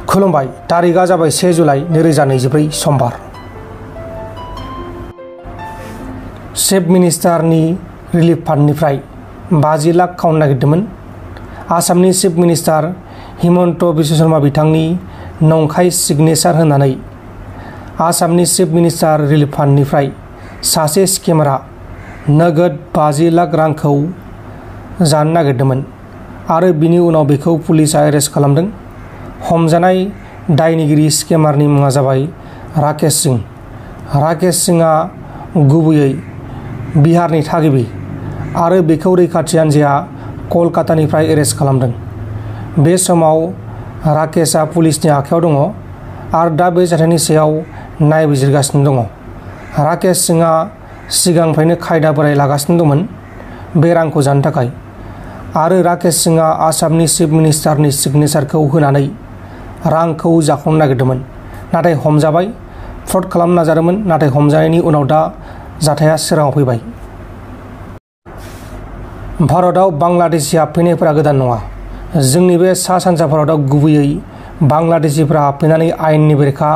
खुलुमबाय। तारिखा जाबाय 1 जुलाइ 2024 समबार। चिफ मिनिस्टारनि रिलिफ फान्डनिफ्राय 50 लाख खावनो नागिरदोंमोन। आसामनि चिफ मिनिस्टार हिमन्त बिश्व शर्मा बिथांनि नंखाय सिगनेचार होनानै आसामनि चिफ मिनिस्टार रिलिफ फान्डनिफ्राय सासे स्केमारआ नोगोद 50 लाख रांखौ जानो नागिरदोंमोन आरो बिनि उनाव बेखौ पुलिसआ एरेस्ट खालामदों। हमजानाय दायनिगिरि स्केमारनि मुङा जाबाय राकेश सिंह। राकेश सिंहआ गुबैयै बिहारनि थागिबि आरो बेखौ रैखाथि हान्जाया कलकातानिफ्राय एरेस्ट खालामदों। बे समाव राकेशआ पुलिसनि आखायाव दङ आरो दा बे जाथायनि सायाव नायबिजिरगासिनो दङ। राकेश सिंहआ सिगांनिफ्रायनो खायदा बोराय लागासिनो दंमोन बे रांखौ जानो थाखाय आरो राकेश सिंहआ आसामनि चिफ मिनिस्टारनि सिगनेचारखौ होनानै रांखौ जाख'नो नागिरदोंमोन, नाथाय हमजाबाय। फ्रड खालामनो नाजादोंमोन, नाथाय हमजानायनि उनाव दा जाथाया सोराङाव फैबाय। भारतआव बांलादेशी हाबफैनायफोरा गोदान नङा। जोंनि बे सा सानजा भारतआव गुबैयै बांलादेशीफोरा हाबफैनानै आयेननि बेरेखा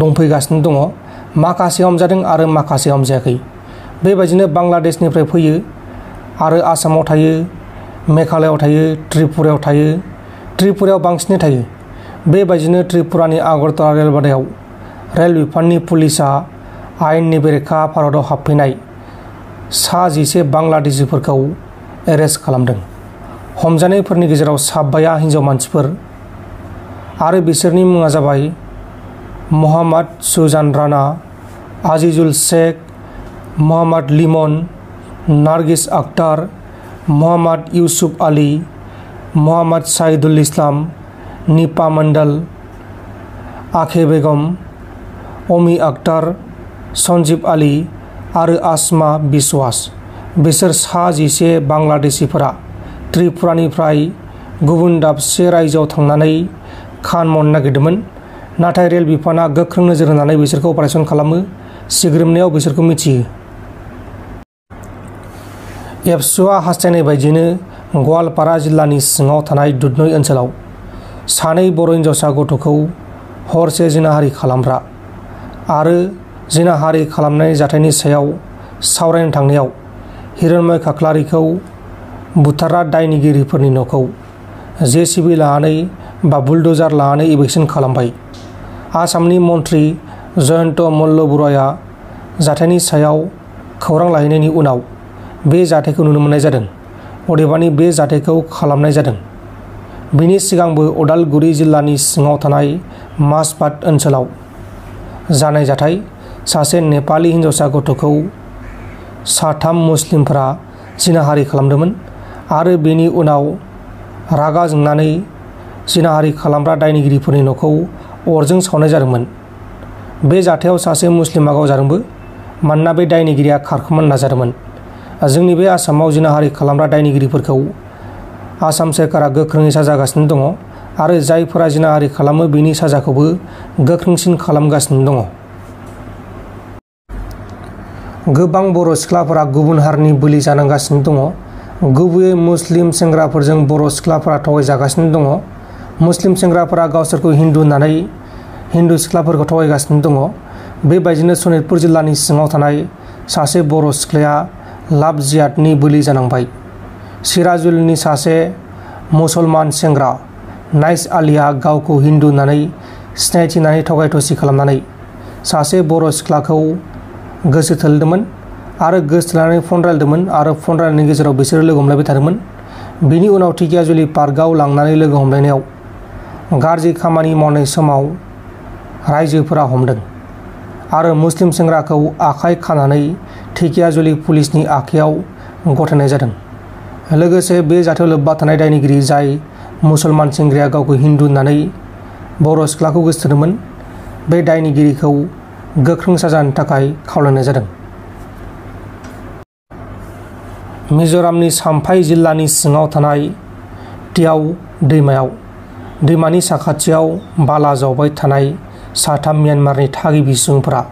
दंफैगासिनो दङ। माखासे हमजादों आरो माखासे हमजायाखै। बेबायदिनो बांलादेशनिफ्राय फैयो आरो आसामाव थायो, मेघालयआव थायो, त्रिपुरायाव थायो। त्रिपुरायाव बांसिनै थायो। बेबायदिनो त्रिपुरानि आगरतला रेलबादायाव रेल बिफाननि पुलिसआ आयेननि बेरेखा भारतआव हाबफैनाय 11 बांलादेशीफोरखौ एरेस्ट खालामदों। हमजानायफोरनि गेजेराव 9 हिन्जाव मानसिफोर आरो बिसोरनि मुङा जाबाय मोहम्मद सुजान राना, आजिजुल शेख, मोहम्मद लिमन, नारगिस अख्तर, मोहम्मद इउसुफ आली, मोहम्मद शाहिदुल इस्लाम, निपा मंडल, आखे बेगम, अमी अख्तर, सन्जीब आली आरो आसमा बिश्वास। बिसोर 11 बांलादेशीफोरा त्रिपुरानिफ्राय गुबुन दाबसे रायजोआव थांनानै खान मावनो नागिरदोंमोन, नाथाय रेल बिफानआ गोख्रों नोजोर होनानै बिसोरखौ अपारेसन खालामो। सिग्रोमनायाव बिसोरखौ मिथियो। एबसुआ हास्थायनाय बायदियैनो गवालपारा जिल्लानि सिङाव थानाय दुधनৈ ओनसोलाव 2 बर' हिन्जावसा गथ'खौ हरसे जिनाहारि खालामग्रा आरो जिनाहारि खालामनाय जाथायनि सायाव सावरायनो थांनायाव हिरण्मय खाख्लारिखौ बुथारग्रा दायनिगिरिफोरनि न'खौ JCB लानानै बा बुलडजार लानानै इभेक्सन खालामबाय। आसामनि मन्त्रि जयन्त मल्ल बरुवाया जाथायनि सायाव खौरां लाहैनायनि उनाव बे जाथायखौ नुनो मोननाय जादों। अदेबानि बे जाथायखौ खालामनाय जादों। बिनि सिगांबो उदालगुरि जिल्लानि सिङाव थानाय माजबाद ओनसोलाव जानाय जाथाय। सासे नेपाली हिन्जावसा गथ'खौ 3 मुस्लिमफोरा जिनाहारि खालामदोंमोन आरो बेनि उनाव रागा जोंनानै जिनाहारि खालामग्रा दायनिगिरिफोरनि न'खौ अरजों सावनाय जादोंमोन। बे जाथायाव सासे मुस्लिमा गावजादोंबो, मानोना बे दायनिगिरिया खारखोमानो नाजादोंमोन। जोंनि बे आसामाव जिनाहारि खालामग्रा दायनिगिरिफोरखौ आसाम सोरखारा गोख्रोङै साजा होगासिनो दङ आरो जायफोरा जिनाहारि खालामो बिनि साजाखौबो गोख्रोंसिन खालामगासिनो दङ। गोबां बर' सिख्लाफोरा गुबुन हारिनि बोलि जानांगासिनो दङ। गुबैयै मुस्लिम सेंग्राफोरजों बर' सिख्लाफोरा थगायजागासिनो दङ। मुस्लिम सेंग्राफोरा गावसोरखौ हिन्दु होननानै हिन्दु सिख्लाफोरखौ थगायगासिनो दङ। बेबायदिनो सनितपुर जिल्लानि सिङाव थानाय सासे बर' सिख्लाया लाभ जिहादनि बोलि जानांबाय। सिराजुलनि सासे मुसलमान सेंग्रा नाइस आलीआ गावखौ हिन्दु होननानै सिनायथिनानै थगाय थसि खालामनानै सासे बर' सिख्लाखौ गोसो थोलायदोंमोन आरो गोसो थोलायनानै फन रायलायदोंमोन आरो फन रायलायनायनि गेजेराव बिसोरो लोगो हमलायबाय थादोंमोन। बिनि उनाव ढेकियाजुलि पार्कआव लांनानै लोगो हमलायनायाव गाज्रि खामानि मावनाय समाव रायजोफोरा हमदों आरो मुस्लिम सेंग्राखौ आखाइ खानानै ढेकियाजुलि पुलिसनि आखायाव गथायनाय जादों। लोगोसे बे जाथायाव लोब्बा थानाय दायनिगिरि जाय मुसलमान सेंग्राया गावखौ हिन्दु होननानै बर' सिख्लाखौ गोसोथोदोंमोन, बे दायनिगिरिखौ गोख्रों साजा होनो थाखाय खावलायनाय जादों। मिज'रामनि चाम्पाइ जिल्लानि सिङाव थानाय तियाव दैमायाव दैमानि साखाथियाव बाला जावबाय थानाय 3 म्यानमारनि थागिबि सुबुंफोरा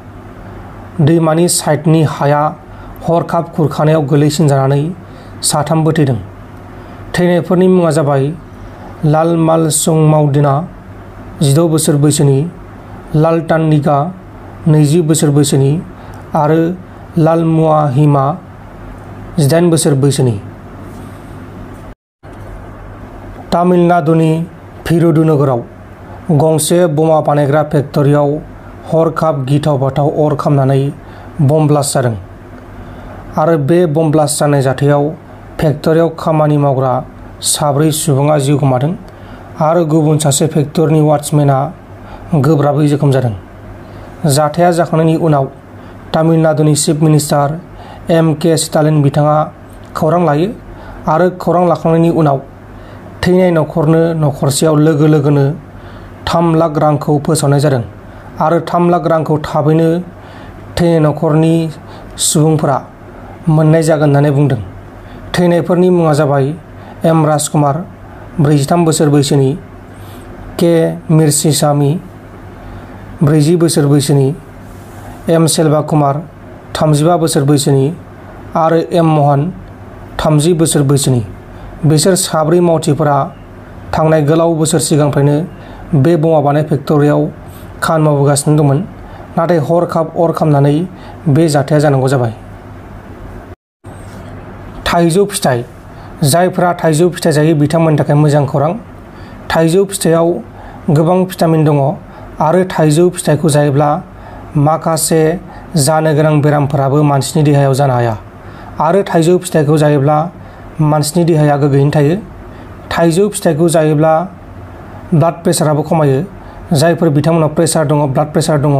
दैमानि साइडनि हाया हरखाब खुरखानायाव गोलैसिन जानानै 3बो थैदों। थैनायफोरनि मुङा जाबाय लालमाल सुंमावदिना, 16 बोसोर बैसोनि, लालटान निगा 20 बोसोर बैसोनि आरो लालमुआहिमा 18 बोसोर बैसोनि। तामिलनाडुनि भिरुधुनगराव गंसे बमा बानायग्रा फेक्टरियाव हरखाब गिथाव बाथाव अर खामनानै बम ब्लास्ट जादों आरो बे बम ब्लास्ट जानाय जाथायाव फेक्टरियाव खामानि मावग्रा 7 सुबुङा जिउ गोमादों आरो गुबुन सासे फेक्टरिनि वाचमेनआ गोब्राबै जोखोम जादों। जाथाया जाखांनायनि उनाव तामिलनाडुनि चिफ मिनिस्टार M.K. स्टालिन बिथाङा खौरां लायो आरो खौरां लाखांनायनि उनाव थैनाय नखरनो नखरसेयाव लोगो लोगोनो 3 लाख रांखौ फोसावनाय जादों आरो 3 लाख रांखौ थाबैनो थैनाय नखरनि सुबुंफोरा मोननाय जागोन होननानै बुंदों। थैनायफोरनि मुङा जाबाय M. राजकुमार 43 बोसोर बैसोनि, K. मिर्चिसामी 40 बोसोर बैसोनि, M. सेल्वा कुमार 35 बोसोर बैसोनि आरो M. महन 30 बोसोर बैसोनि। बिसोर 7 मावथिफोरा थांनाय गोलाव बोसोर सिगांनिफ्रायनो बे बमा बानाय फेक्टरियाव खामानि मावबोगासिनो दंमोन, नाथाय हरखाब अर खामनानै बे जाथाया जानांगौ जाबाय। थाइजौ फिथाइ। जायफोरा थाइजौ फिथाइ जायो बिथांमोननि थाखाय मोजां खौरां। थाइजौ फिथाइयाव गोबां भिटामिन दङ आरो थाइजौ फिथाइखौ जायोब्ला माखासे जानो गोनां बेरामफोराबो मानसिनि देहायाव जानो हाया आरो थाइजौ फिथाइखौ जायोब्ला मानसिनि देहाया गोग्गोयैनो थायो। थाइजौ फिथाइखौ जायोब्ला ब्लाड प्रेसाराबो खमायो। जायफोर बिथांमोनाव प्रेसार दङ, ब्लाड प्रेसार दङ,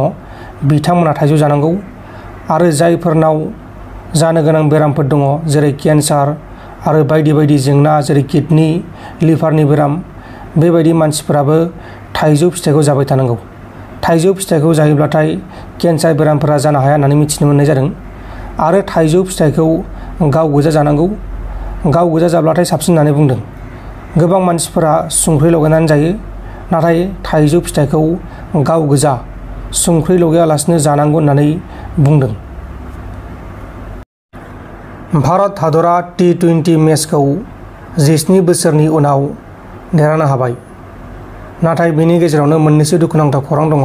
बिथांमोना थाइजौ जानांगौ आरो जायफोरनाव जानो गोनां बेरामफोर दङ जेरै केन्सार आरो बायदि बायदि जेंना जेरै किडनि, लिभारनि बेराम, बेबायदि मानसिफोराबो थाइजौ फिथाइखौ जाबाय थानांगौ। थाइजौ फिथाइखौ जायोब्लाथाय केन्सार बेरामफोरा जानो हाया होननानै मिथिनो मोननाय जादों आरो थाइजौ फिथाइखौ गाव गोजा जानांगौ। गाव गोजा जाब्लाथाय साबसिन होननानै बुंदों। गोबां मानसिफोरा संख्रि लगायनानै जायो, नाथाय थाइजौ फिथाइखौ गाव गोजा संख्रि लगायालासिनो जानांगौ होननानै बुंदों। भारत हादरा T20 मेचखौ 17 बोसोरनि उनाव देरहानो हाबाय, नाथाय बेनि गेजेरावनो मोननैसो दुखुनांथाव खौरां दङ।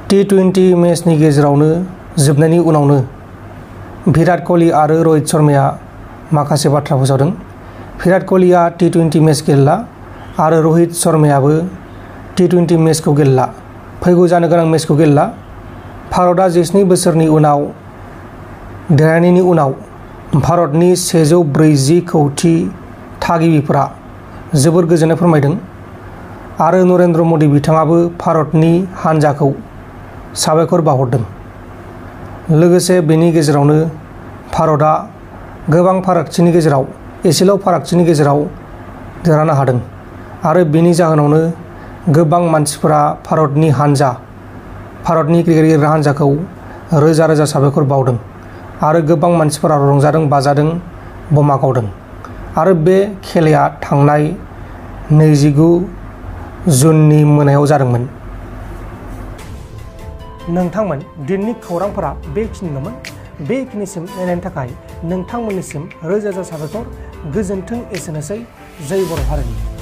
T20 मेचनि गेजेरावनो जोबनायनि उनावनो भिराट कहली आरो रहित शर्माया माखासे बाथ्रा फोसावदों। भिराट कहलीया T20 मेच गेलेला आरो रहित शर्मायाबो T20 मेचखौ गेलेला, फैगौ जानो गोनां मेचखौ गेलेला। भारतआ 17 बोसोरनि उनाव देरहानायनि उनाव भारतनि 140 कौटि थागिबिफोरा जोबोर गोजोननाय फोरमायदों आरो नरेन्द्र मदि बिथाङाबो भारतनि हानजाखौ साबायखर बावहरदों। लोगोसे बेनि गेजेरावनो भारतआ गोबां फारागथिनि गेजेराव, एसेल' फारागथिनि गेजेराव देरहानो हादों आरो बेनि जाहोनावनो गोबां मानसिफोरा भारतनि क्रिकेट गेलेग्रा हानजाखौ रोजा रोजा साबायखर बावदों आरो गोबां मानसिफोरा रंजादों, बाजादों, बमा गावदों आरो बे खेलाया थांनाय 29 जुननि मोनायाव जादोंमोन। नोंथांमोन दिनैनि खौरांफोरा बेखिनिल'मोन। बेखिनिसिम नायनायनि थाखाय नोंथांमोननिसिम रोजा रोजा साबायखर। गोजोन्थों। एसेनोसै। जै बर' हारिनि।